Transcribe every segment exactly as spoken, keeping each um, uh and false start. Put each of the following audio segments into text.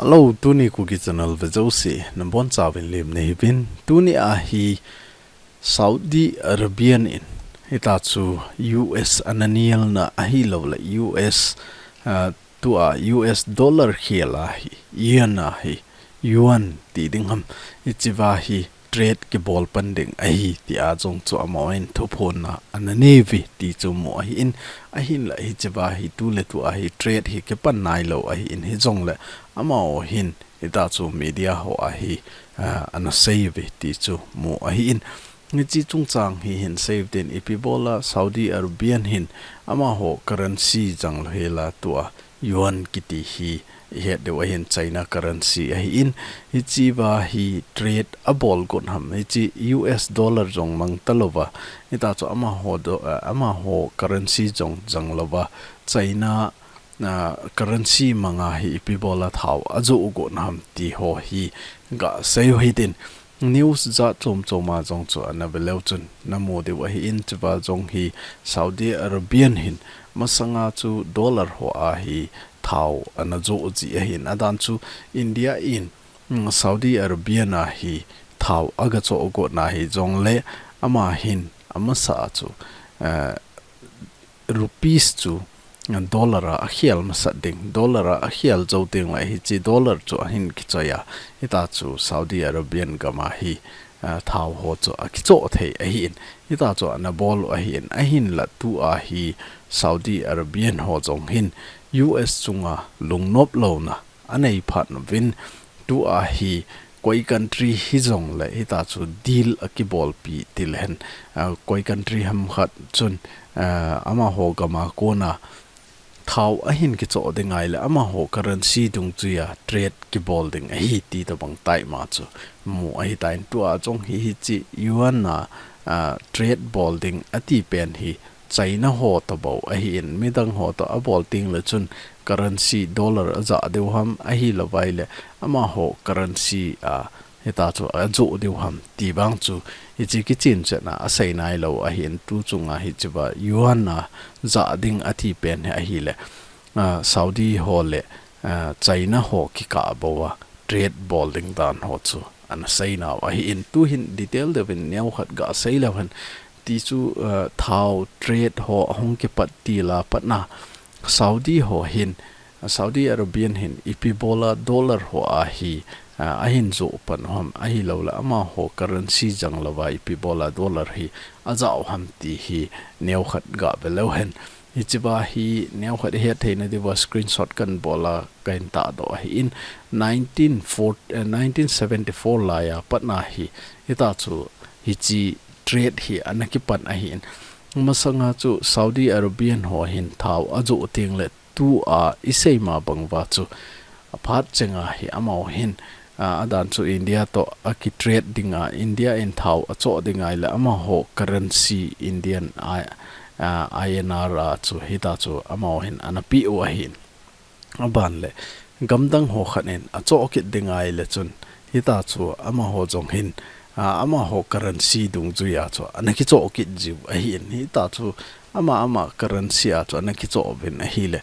Hello, tuni Kuki Channel vejouse nabonchauvin lemna hiuvin. Tuni a hi Saudi Arabian in hitachu U S ana nelna ahilouleh U S, ah, tua U S dollar khel a hi, yuan a hi, yuan ti ding ham, hichea hi trade kibol pan ding ahi tia jong chu amahon thuphonna ana neiuve ti chu mu ahin, ahinla hichea hi tuletua hi trade hi kipan nailou ahin, hijongle amahon hitachu media ho a hi, ah, ana seiuve ti chu mu ahin. Hiche chungchang hi hin seiuvin, ipi bola Saudi Arabian hin amaho currency jong lou hela tua yuan kiti hi ihet diu ahin, China currency ahin, hichea hi trade abol got ham, hiche U S dollar jong mang talouva, hitachu amaho do, ah, amaho currency jong jong louva, China, ah, currency manga hi ipi bola thao ajoh got ham ti ho hi gasei u hitin. News jat chom chom a jong chu ana veleu chun namu diu ahin, chua jong hi Saudi Arabian hin masanga chu dollar ho a hi thao ana joh ji ahin, adan chu India in, mm, Saudi Arabian a hi thao aga choh got na hijongle ama hin amasa chu, eh, rupees chu dollar a akhel masat ding, dollar a akhel jou ding le hiche dollar chu ahin kichoi a, hitachu Saudi Arabian gam a hi, ah, thao ho chu akichoh thei ahin, hitachu ana bol u ahin, ahinla tua hi Saudi Arabian ho jong hin U S chunga lungnop louna anei phat uvin, tua hi koi country hijongle hitachu deal akibolpi tilehen, ah, koi country ham khat chun, ah, amaho gam a kona thao ahin kichoh ding ahile amaho currency dungjuia trade kibol ding ahi ti tobang taima chu mu ahitan, tua jong hi hiche yuan a, ah, trade bol ding ati pen hi China ho tobou ahin, midang ho toh abol tengle chun currency dollar ajah diu ham, ahilouvai le amaho currency a hitachu ajoh diu ham ti vang chu hiche kichen chetna asei nailou ahin, tu chunga hichea yuan a jah ding ati pen hi ahile, ah, Saudi ho le, ah, China ho kikah bou a trade bol ding dan ho chu ana seinau ahin, tu hin detail deuvin neokhat gasei leu hen. Tichu, ah, thao trade ho ahung kipat til a patna Saudi ho hin, Saudi Arabian hin ipi bola dollar ho a hi, ah, ahin joh pan u ham, ahilouleh amaho currency jong louva ipi bola dollar hi ajah u ham ti hi neokhat gave leu hen. Hichea hi neokhat ihet theina diuva screenshot kahin bol a kahin tahdoh ahin, nineteen four, eh, nineteen seventy-four laiya patna hi, hitachu hiche trade hi ana kipan ahin. Masanga chu Saudi Arabian ho hin thao ajoh tengle tua isei ma bang uva chu aphat chenga hi amaho hin, ah, adan chu India toh akitrade dinga, India in thao achoh ding ahile amaho currency Indian I, ah, I N R a chu hitachu amaho hin ana peh u ahin. Aban le gamdang ho khat in achoh kit ding ahile chun hitachu amaho jong hin, ah, amaho currency dungjuia chu ana kichoh kit jiu ahin, hitachu ama ama currency a chu ana kichoh uvin ahile,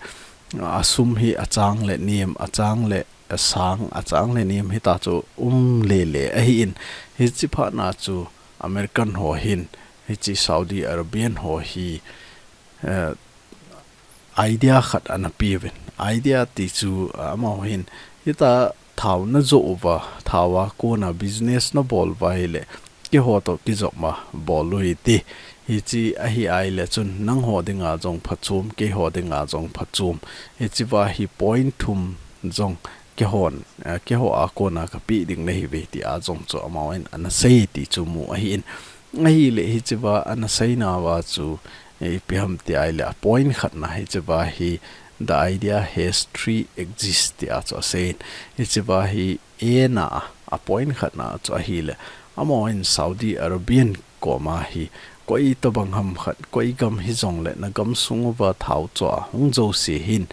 ah, asum hi achang le nem, achang le asang, achang le nem hitachu um lele ahin, hiche phatna chu American ho hin hiche Saudi Arabian ho hi, eh, idea khat ana peuvin. Idea tichu, ah, amaho hin hita thao najoh uva, thao a kona business nabol uva ahile, keiho toh kijopma bol u hite. Hiche ahi ahile chun nangho dinga jong phachom, keiho dinga jong phachom. Hichea hi point thum jong keihon, eh, keiho a kona kapeh ding nahiuve tia jong chu amaho hin ana sei ti chu mu ahin. Ahile hichea ana seinauva chu, eh, ipi ham ti ahile a point khatna hichea hi the idea has three exits tia chu aseiyin. Hichea hi ena a point khatna chu ahile amaho hin Saudi Arabian koma hi koi tobang ham khat, koi gam hijongle nagam sung uva thao choh a hung jouse hin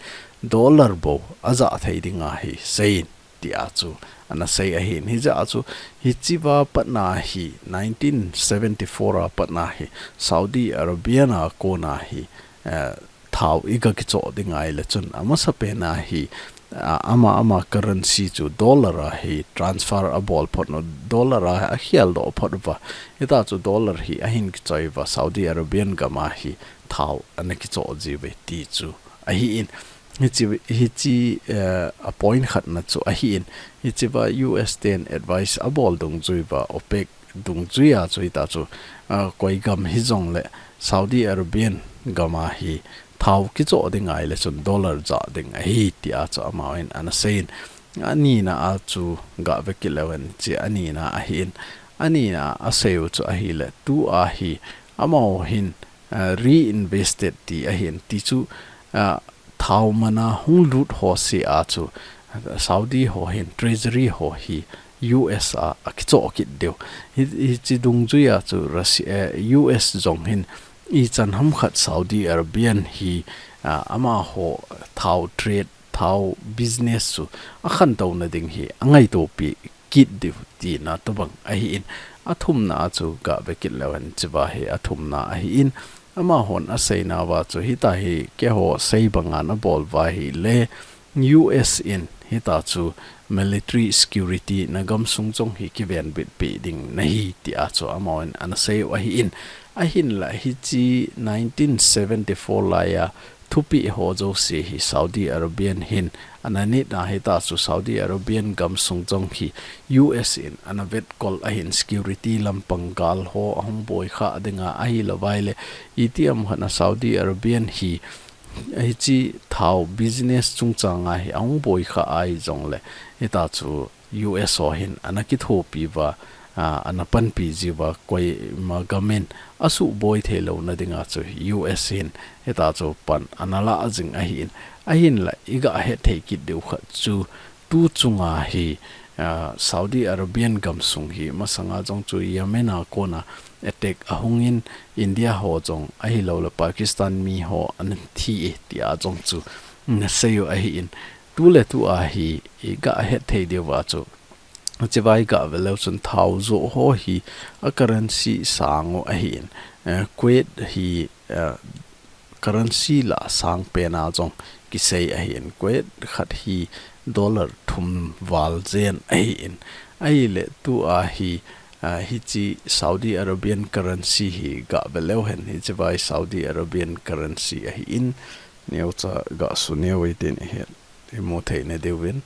dollar bou ajah thei dinga hi seiyin tia chu ana sei ahin. Hijeh a chu hichea patna hi nineteen seventy-four a patna hi Saudi Arabian a kona hi, eh, thao iga kichoh ding ahile chun amasapen a hi, a, ama, ama currency chu dollar a hi transfer abol phot u, dollar a akhel doh phot uva. Hita chu dollar hi ahin kichoi uva, Saudi Arabian gam a hi thao ana kichoh jiuve ti chu ahin. Hichi, hichi, eh, a point khatna chu ahin. Hichiva U S ten advice abol dungjui uva, OPEC dungjui a chu hita chu, ah, koi gam hijongle Saudi Arabian gam a hi thao kichoh ding ahile chun dollar jah ding ahi tia chu amaho hin ana seiyin. Anina a chu gah ve kit leu hen, hichi anina ahin. Anina a asei u chu ahile, tua hi amaho hin, ah, reinvested ti ahin, ti chu, ah, thao man a hung lut ho seh a chu, ah, Saudi ho hin treasury ho hi U S a akichoh kit diu. Hi, hichi dungjui a chu Russia, eh, U S jong hin ichan ham khat Saudi Arabian hi, ah, amaho thao trade, thao business chu akhantouna ding hi angaito pi kit diu tina tobang ahin. Athumna a chu gah ve kit leu hen, hichiva hi athumna ahin. Amahon aseina uva chu hita hi keiho sei banga nabol uva ahile U S in hita chu military security na gamsung jong hi kivenbitpi ding nahi tia chu amahon ana sei u ahin. Ahinla hichi nineteen seventy-four lai a thupeh ho jouse hi Saudi Arabian hin ana nit a, hita chu Saudi Arabian gamsung jong hi U S in ana vetkol ahin, security lampang gal ho ahung boi kha dinga ahilou vaile itiham khat a Saudi Arabian hi hichi thao business chungchang a hi ahung boi kha ahijongle hita chu U S ho hin ana kithopi uva, ah, ana panpi jiuva, koima gam in asuhboi theilouna dinga chu U S hin hita chu pan ana la jing ahin. Ahinla igah hetthei kit diu khat chu tu chunga hi, ah, Saudi Arabian gamsung hi masanga jong chu Yemen a kona attack ahungin India ho jong ahiloule Pakistan mi ho ana thi e tia jong chu ana sei u ahin. Tuletua hi igah hetthei diuva chu, hichiva igah ve leu chun thao joh ho hi a currency sang u ahin. Eh, Kuwait hi, eh, currency lah a sangpen a jong kisei ahin. Kuwait khat hi dollar thum val jen ahin. Ahile tua hi, ah, hichi Saudi Arabian currency hi gah ve leu hen, hichiva hi Saudi Arabian currency ahin. Neocha gah suneo itin ihet imu theina diuvin.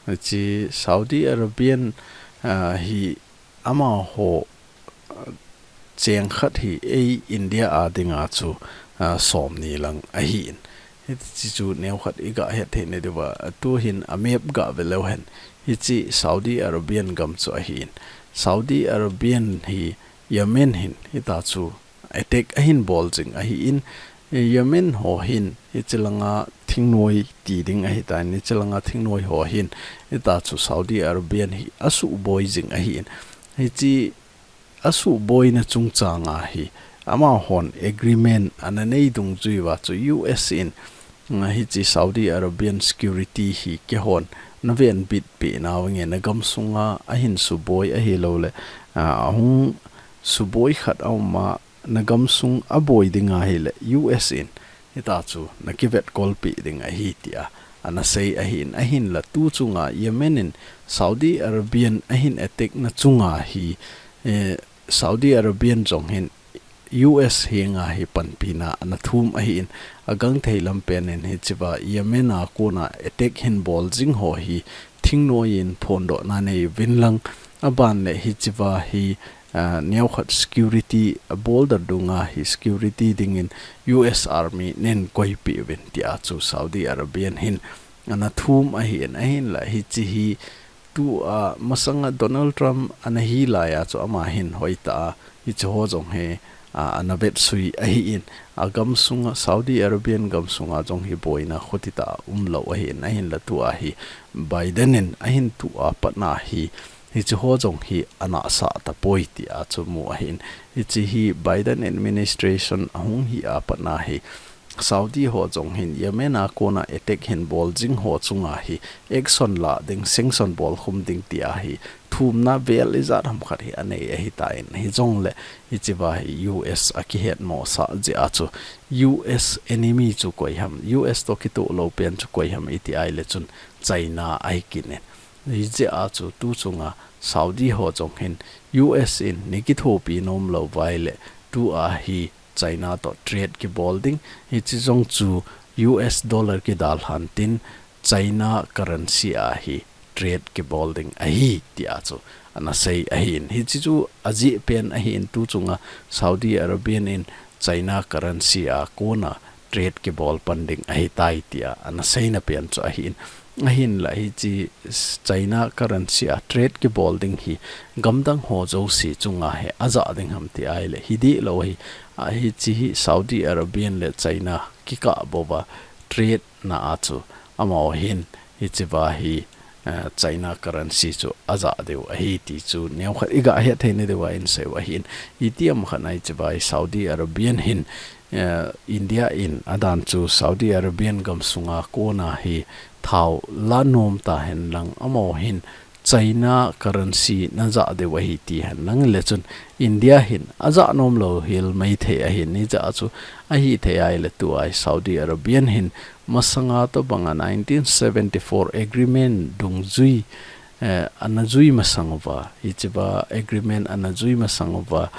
Hichi Saudi Arabian, ah, hi amaho, ah, cheng khat hi ei India a dinga chu, ah, somni lang ahin. Hichi chu neokhat igah hetthei na diuva, tua hin a map gah ve leu hen. Hichi Saudi Arabian gam chu ahin. Saudi Arabian hi Yemen hin hita chu attack ahin bol jing ahin, Yemen ho hin hichi langa thingnoi ti ding ahitan, hichi langa thingnoi ho hin hita chu Saudi Arabian hi asuhboi jing ahin. Hichi asuhboina chungchang a hi amahon agreement ana nei dungjui uva chu U S in, ah, hichi Saudi Arabian security hi keihon navenbitpi nauvinge, na gamsunga ahin suboi ahiloule, ah, ahung suboi khat aum a, na gamsung aboi ding ahile U S in hita chu na kivetkolpi ding ahi tia ana sei ahin. Ahinla tu chunga Yemen in Saudi Arabian ahin attack na chunga hi, eh, Saudi Arabian jong hin U S henga hi panpina ana thum ahin, agangthei lampen in hichiva Yemen a kona attack hin bol jing ho hi thingnoi in phondohna nei uvin lang, aban le hichiva hi, ah, neokhat security, a border dunga hi security dingin U S Army nen koipi uvin tia chu Saudi Arabian hin ana thum ahin. Ahinla hichi hi tua masanga Donald Trump ana hi laiya chu ama hin hoitah a hichi ho jong hi, ah, ana vetsui ahin, a gamsunga, Saudi Arabian gamsunga jong hi boina khutitah a umlou ahin. Ahinla tua hi Biden in ahin tu a patna hi hichi ho jong hi ana sah tapoi tia chu mu ahin. Hichi hi Biden administration ahung hi a patna hi Saudi ho jong hin Yemen a kona attack hin bol jing ho chunga hi action la ding, sanction bolkhum ding tia hi thumna vel ijat ham khat hi anei ahitan, hijongle hichea hi U S akihetmosah jeh a chu U S enemy chu koi ham, U S toh kitoh lou pen chu koi ham iti ahile chun China ahi kit in. Hijeh a chu tu chunga Saudi ho jong hin U S in nei kithopi nom lou uva ahile tua hi China toh trade kibol ding, hiche jong chu U S dollar kidalhan tin China currency a hi trade kibol ding ahi tia chu ana sei ahin. Hiche chu ajeh pen ahin, tu chunga Saudi Arabian in China currency a kona trade kibol pan ding ahitai tia ana seina pen chu ahin. Ahinla hiche China currency a trade kibol ding hi gamdang ho jouse chunga hi ajah ding ham ti ahile hi dih lou ahi. A hiche hi Saudi Arabian le China kikah bouva trade na a chu amaho hin hichea hi, eh, China currency chu ajah diu ahi ti chu neokhat iga hetthei nadiuva inseiu ahin. Itiham khat a hichea hi Saudi Arabian hin, eh, India in adan chu Saudi Arabian gamsunga kona hi thao la nom tahen lang amaho hin China currency najah diu ahi ti henlang le chun India hin ajah nom lou hel maithei ahin, hijeh a chu ahithei ahile tua hi Saudi Arabian hin masanga tobanga nineteen seventy-four agreement dungjui, eh, ana jui masang uva, hichea agreement ana jui masang uva,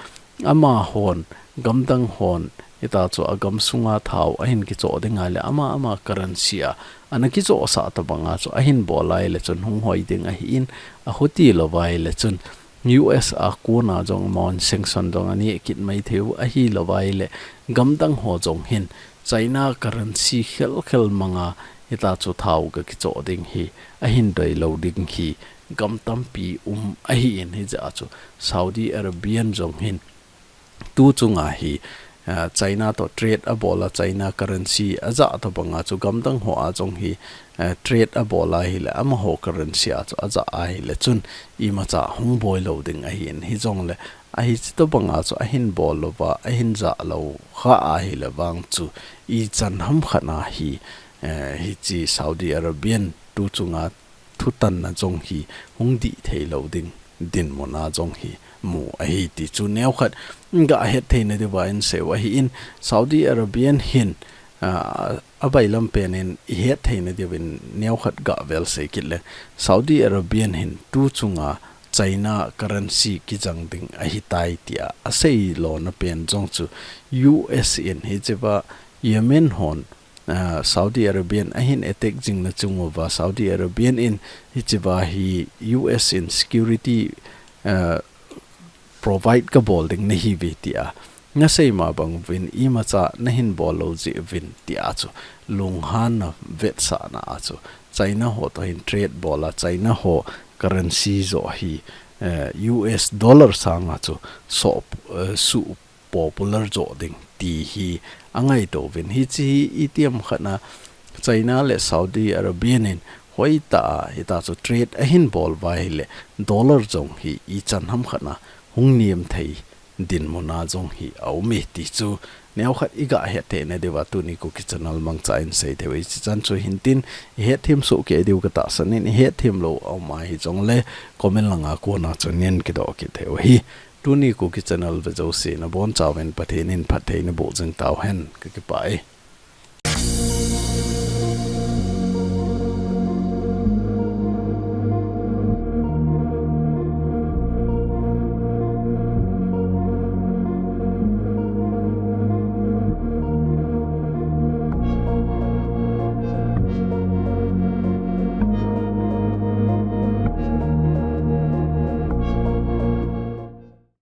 amahon, gamdang hon, hitia chu agamsunga thao ahin kichoh ding ahile ama ama currency a ana kichohsah tobanga chu ahin bol ahile chun hung hoi ding ahin, ahuti lou ahile chun U S a kona jong amahon sanction jong aneh kit maitheiu ahilou ahile gamdang ho jong hin China currency khelkhel manga hitia chu thao ga kichoh ding hi ahin doi lou ding hi gam tampi um ahin, hijeh a chu Saudi Arabian jong hin tu chunga hi, ah, China toh trade abola, China currency ajah tobanga chu gamdang ho a jong hi, eh, trade abola ahile amaho currency a chu ajah ahile chun imacha hung boi lou ding ahin, hijongle ahiche tobanga chu ahin bol louva ahin jah lou kha ahile vang chu ichan ham khat a hi, eh, hiche Saudi Arabian tu chunga thutanna jong hi hung dih thei lou ding dinmun a jong hi mu ahi ti chu neokhat ga hetthei nadiuva inseiu ahin. Saudi Arabian hin, ah, abailam pen in ihetthei nadiuvin neokhat ga vel sei kit le Saudi Arabian hin tu chunga China currency kijang ding ahitai tia asei lona pen jong chu U S in hichea Yemen hon, ah, Saudi Arabian ahin attack jing na chung uva Saudi Arabian in hichea hi U S in security, ah, provide kabol ding nahiuve tia nasei ma bang uvin imacha nahin bol lou jeh uvin tia chu lunghanna vetsahna a chu China ho toh hin trade bola China ho currency joh hi, eh, U S dollar sanga chu so, eh, su popular joh ding ti hi angaito uvin. Hiche hi itiham khat a China le Saudi Arabian in hoitah a hitia chu trade ahin bol uva ahile dollar jong hi ichan ham khat a hung nem thei dinmun a jong hi aum e ti chu neokhat iga hetthei nadiuva tuni Kuki Channel mangcha in sei theiu ahi. Hiche chan chu hintin ihetthem soh kei diu katahsan in, ihetthem lou aum ahi jongle comment langa kona chu nin kidoh kit theiu ahi. Tuni Kuki Channel ve jouse nabonchauvin Pathen in phatthei naboh jing tauhen, kakipah e.